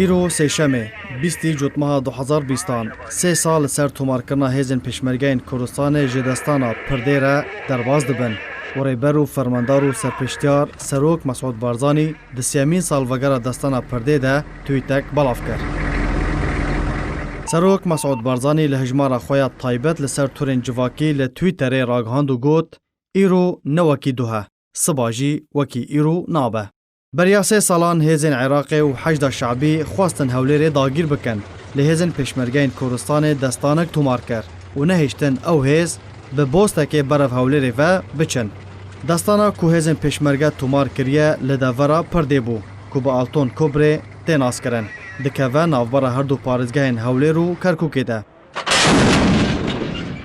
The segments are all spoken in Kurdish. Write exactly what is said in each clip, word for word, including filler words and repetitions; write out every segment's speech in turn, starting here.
Îro sêşemê, bîstî cotmeha du hezar bîstan, sê sal li ser tomarkirina hêzên Pêşmergeyên Kurdistanê ji destana Pirdê re derbas dibin û rêber û fermandar û serpêştiyar Serok Mesûd Barzanî di sêyemîn salvegera destana Pirdê de twîtek belav kir. Serok Mesûd Barzanî li hejmara xwe ya taybet li ser torên civakî li Twitterê ragihand û got, Îro ne wekî duh e, siba jî wekî îro nabe. Beriya sê salan hêzên Iraqê û Heşda Şabî xwestin Hewlêrê dagîr bikin, lê hêzên Pêşmergeyên Kurdistanê destanek tomar kir û nehiştin ew hêz bi bostekê berev Hewlêrê ve biçin. Destana ku hêzên Pêşmerge tomar kiriye li devera Pirdê bû, ku bi Alton Kobrê tê naskirin, dikeve navbera her du parêzgehên Hewlêr û Kerkûkê de.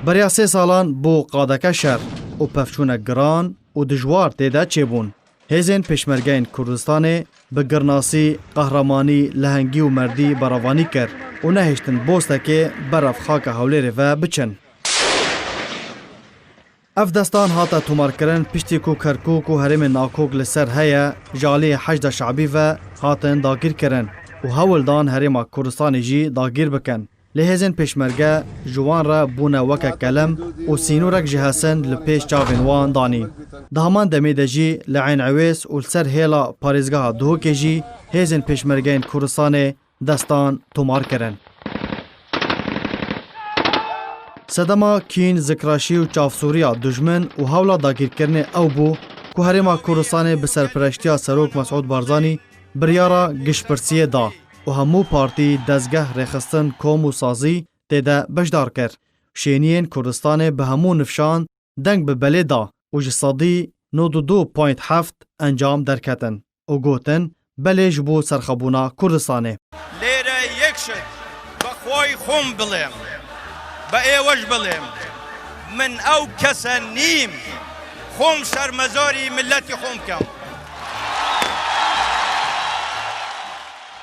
Beriya sê salan bû qadeke şer û pevçûnek giran û dijwar tê de çêbûn. Hêzên Pêşmergeyên Kurdistanê bi girnasî, qehremanî, lehengî û merdî berevanî kir û nehiştin bostekê berev xaka Hewlêrê ve biçin. Ev destan hate tomarkirin piştî ku Kerkûk û herêmên nakok li ser heye ji aliyê Heşda Şabî ve hatin dagîrkirin û hewl dan Herêma Kurdistanê jî dagîr bikin. Lê hêzên Pêşmerge ji wan re bûne weke kelem û sînorek ji hesin li pêş çavên wan danîn. Di heman demê de jî li Eyn Ewês û li ser hêla parêzgeha Duhokê jî hêzên Pêşmergeyên Kurdistanê destan tomar kirin. Sedema kîn, zikraşî û çavsûriya dijmin û hewla dagîrkirinê ew bû ku Herêma Kurdistanê bi serpireştiya Serok Mesûd Barzanî biryara giştpirsiyê da û hemû partî, dezgeh, rêxistin, kom û sazî tê de beşdar kir. Şêniyên Kurdistanê bi hemû nifşan deng bi belê da û ji sedî nod û du point heft encam derketin û gotin, belê ji bo serxwebûna Kurdistanê. Lêre yek şit bi xwayî xwim bilêm, bi êwij bilêm, min ew kese nîm, xwim şermezarî miletî xwim kem.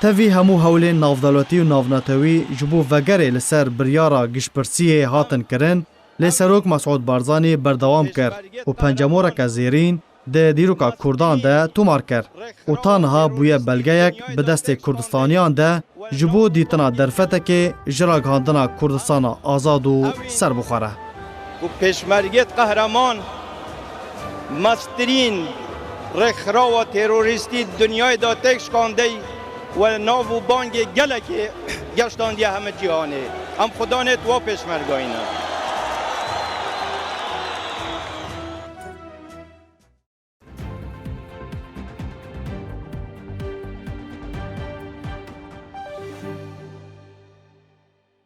Tevî hemû hewlên navdewletî û navnetewî ji bo vegerê li ser biryara giştpirsiyê hatin kirin, lê Serok Mesûd Barzanî berdewam kir û pencemoreke zêrîn di dîroka Kurdan de tomar kir û ta niha bûye belgeyek bi destê Kurdistaniyan de ji bo dîtina derfetekê ji ragihandina Kurdistana azad û serbixwe re. Ku pêşmergêt qehreman mestirîn rêkxirawa terorîstî dinyayê de têk şikandey we nav û bangê gelekê geştandiye heme cîhanê. Em xudanê tu wa pêşmergayî ne.